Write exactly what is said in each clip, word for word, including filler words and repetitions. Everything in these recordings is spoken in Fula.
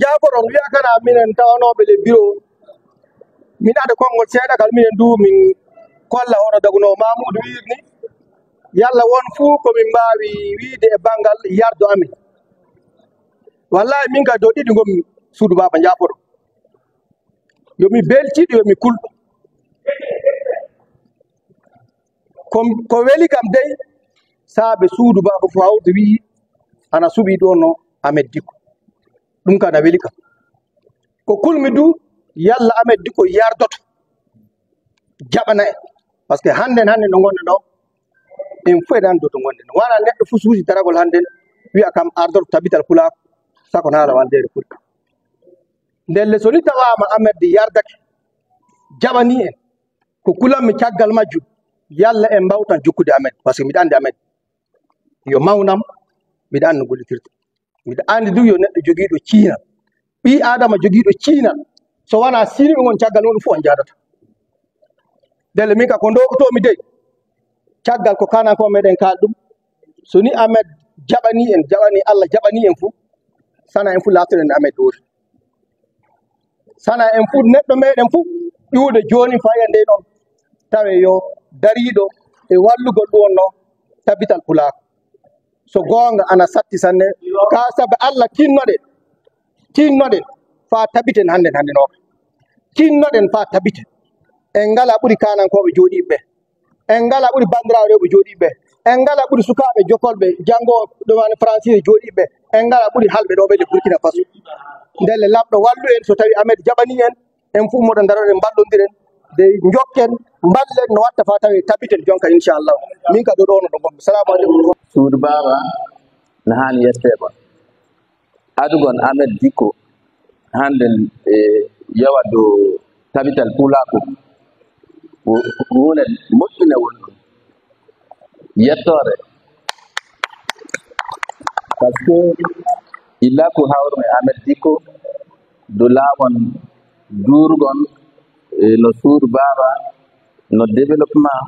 Jaaforon wiya kana minen tawanooɓe le bureau, min ada konngol seeɗa kal minen du min kolla hono dagunoo Mamuudu wiirni. Yalla won fuu ko min mbaawi wiide e banngal yardo amin. Wallahi min ka dow ɗiɗi ngonmi suudu baaba Jaaforo. Yo mi beltiiɗo, yo mi kulɗo. Ko, ko weli kam dey, saabe suudu baaba fof hawde wi'i ana suɓii ɗo no Amed Dikko. Ɗum ka na weli kam. Ko kulmi du, yalla Amed Dikko yardoto, jaɓana en. Parce que hannden, hannden no ngonɗen ɗo, en fof eɗen anndi to ngonɗen. Wona neɗɗo fof suusi daragol hannden, wi'a kam ardoto tabital pulaar, sako na haala waldeere pulaar. Ndelle so ni tawaama Amed yardake, jaɓanii en, ko kulanmi caggal majjum, yalla en mbawtan jokkude Amed, parce que mbiɗa anndi Amed yo mawnam, mbiɗa anndi no gollitirta. Mbiɗa anndi du yo neɗɗo jogiiɗo ciinal. Ɓii Aadama jogiiɗo ciinal, so wanaa siiniiɓe ngon caggal muɗum fof on jaadata. Ndelle min ka ko ndowtotoomi dey, caggal ko kanan ko meɗen kaal ɗum, so ni Amed jaɓanii en, jaɓanii Allah, jaɓanii en fof, sana en fof laatoɗen Amed wooti. Sana en fof, neɗɗo meɗen fof, iwude jooni faya ndey noon, tawe yo dariiɗo e wallugol ɗum wonno tabital pulaar. So goonga ana satti sanne, ka sabe Allah tinnoɗen, tinnoɗen faa tabiten hannden, hannden o. Tinnoɗen faa tabiten. En ngala ɓuri kaanankooɓe jooɗiiɓe ɓe. En ngala ɓuri banndiraaɓe rewɓe jooɗiiɓe ɓe. En ngala ɓuri sukaaɓe jokolɓe janngo ɗo wani Fransiiɓe jooɗiiɓe ɓe. En ngala ɓuri halɓe ɗo ɓe le Burkina Faso. Ndelle Laamɗo wallu en so tawi Amed jaɓanii en, en fof moɗo ndaroɗen mballondiren. De njokken, mballen no watta faa tawi tabiten jonka inchallah. Min ka ɗo ɗo no ɗo ngonmi. Salaamu aleykum. Suudu baaba no haani yettee ma. Adugol Amed Dikko hannden e yowa dow tabital pulaaku ko huunde moƴƴunde woni ɗum. Yettoore. Par ce que illa ko hawru e Amed Dikko, dow laawol juurgol, e no suudu baaba, no développement,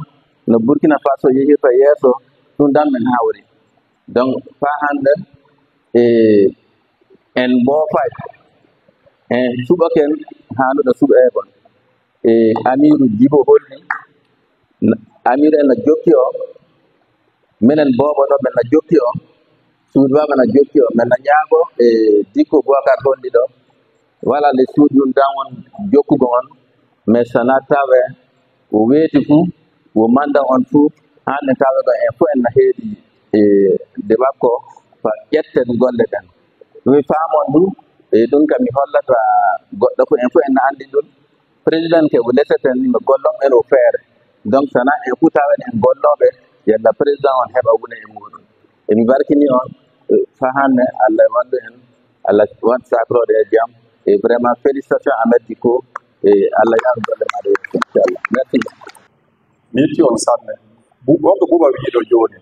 no Burkina Faso yehirta yeeso, ɗum ɗan men hawri. Donc, faa hannde, e, en mboofaaki, en suɓoken haanuɗo suɓeegol. E, Amiiru Jibo holli, n-, Amiiru en no jokki o, minen boobo ɗo, men no jokki o, suudu baaba no jokki o, men no ñaago, e, Dikko Bubakar holli ɗo, wala le suudu ɗum dan on jokkugo on, mais sana tawe o weeti fu, o manda on fu, hande tawe ɗo en fu en no heedi, e, de makko, fa ƴetten golle ɗen. Mi faamon du, e, ɗum kam mi hollata goɗɗo fu, en fu en no andi ɗum. Président ke o leseten ni mo gollon en o feere. Donc, sana en fu tawen en gollooɓe, yalla président on heɓa wune e muɗum. E mi barkini on, e, fa hande Allah wallu en, Allah waɗ sakroɗe e jam. E vraiment, félicitations Amed Dikko, e Allah yaaru golle maɗa yeeso, inchallah. Merci. Mi yetti on sanne. Bu-, wonko Buuba wiyi ɗo jooni.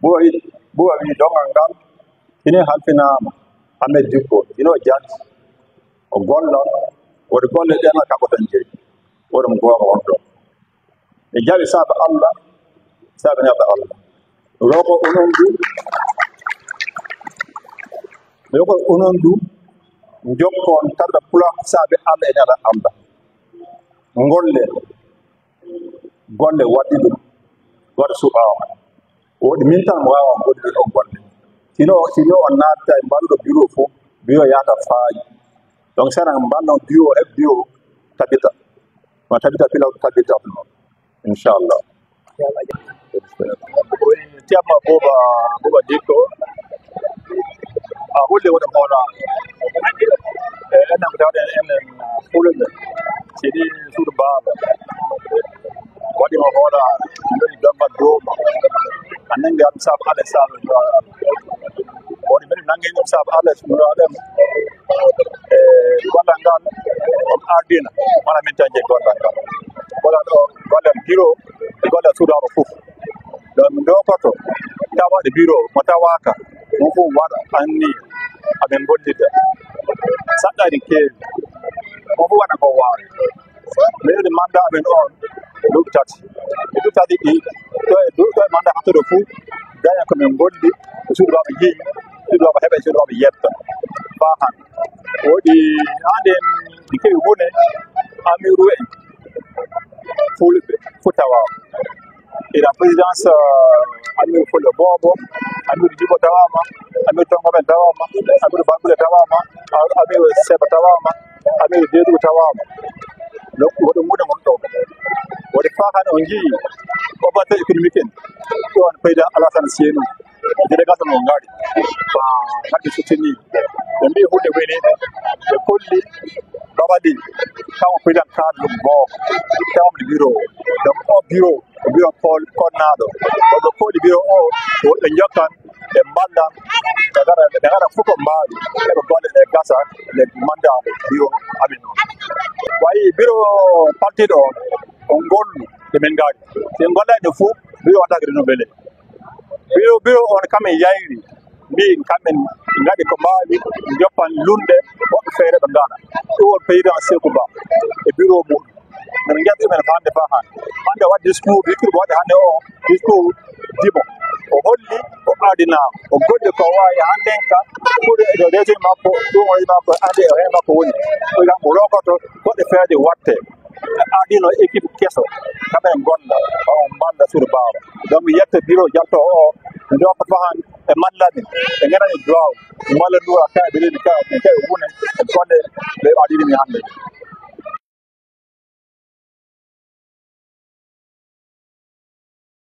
Buuba wi-, Buuba wiyi doŋal ngal, ine halfinaama. Amed Dikko, ino jaati. O golla, woodi golle ɗe ala kaɓoton jeyi. Woodi mo gooto on ɗo. Mi jaɓi saabe Allah, saabe neɗɗo Allah. Roko onon du, roko onon du, njokkon tarda pula saabe Allah e neɗɗo Allah. Ngolle, golle waɗi ɗum, waɗa suɓaama. Woodi min tan mo waawa goɗɗude ɗon golle. Sino, sino on naatata e mballuɗo bureau fof, bureau yahata faayi. Donc, sara mballon bureau e bureau tabita. Ma tabita pila tabita ɗum. Inchallah. Tiyamma Buuba, Buuba Dikko. A hulli woni hono. E enen ko tawɗen enen fulɓe. Siɗi suudu baaba. Waɗi mo hono. Yoni domba dooma. A nangi am saabu ale saabu. Woni mbiɗa nangi ɗum saabu ale saabu. E gollal ngal on ardina. Wona min tan jeyi gollal ngal. Gollal o, gollal bureau, e gollal suudu baaba fof. Ɗo min ndokoto, tawaɗe bureau, mo tawaaka, mo fof waɗa anniya, amin gollida. Saɗɗa ene keewi, mo fof waɗa ko waawi. Mbeɗen manda amin on, duuɓi tati. E duuɓi tati ɗi, to e du-, to e manda hattude fof, daña ko min golli, e suudu baaba jeyi, suudu baaba heɓa, e suudu baaba yetta. Faa hannde. Woodi hannde en kewi wone amiru en fulɓe fof tawaama. Ila présidence, euh, amiru fulɓe boobo, amiru jibo tawaama, amiru tongomen tawaama, amiru bambule tawaama, amiru seba tawaama, amiru deedu tawaama. Donc woɗo muɗe mon ɗo woɗi faa hannde on njii opérateur économique en ɗo on président Alassane Seynou, délégation mo ngaari ko haɗde sottini ɓe mbi hunde weli ɓe kolli babali. Kamo président Carlo Mbo, kamo bureau. Donc o bureau bureau kol konnaaɗo. Oɓe kooli bureau o woɓɓe njokkan ɓe mballan ɓe ngara ɓe ngara fof ko mbaawi eɓe golle ɗe gasa nde manda bureau amin o wayi bureau partiɗo o on gollu. Ɗe min ngaari si en gollani ɗum fof bureau waɗata renouvelé. Bureau bureau on kamen yayri mbi kamɓe ngaɗi ko mbaawi joppan lunde woɓɓe feere ɓe ngaɗa. Ɗum won président Sekou Ba e bureau mum. Min njaɓi men hannde faa hannde hannde waɗ discours discours mo waɗi hannde o discours dimo o holli o aadinaama o goɗɗi ko waawi hannden ka pour e ɗo réseau makko ɗum o makko hannde o heen makko woni ko kam o rokoto goɗɗe feere watte. Aadino équipe keso kamɓe golla o mballa sur baaba. Donc mi yetta bureau jalto o mi doka fahan e mallani e ganani duwaw malla nura kaɓe leydi kaɓe kaɓe wune e golle ɓe aadini mi hannde.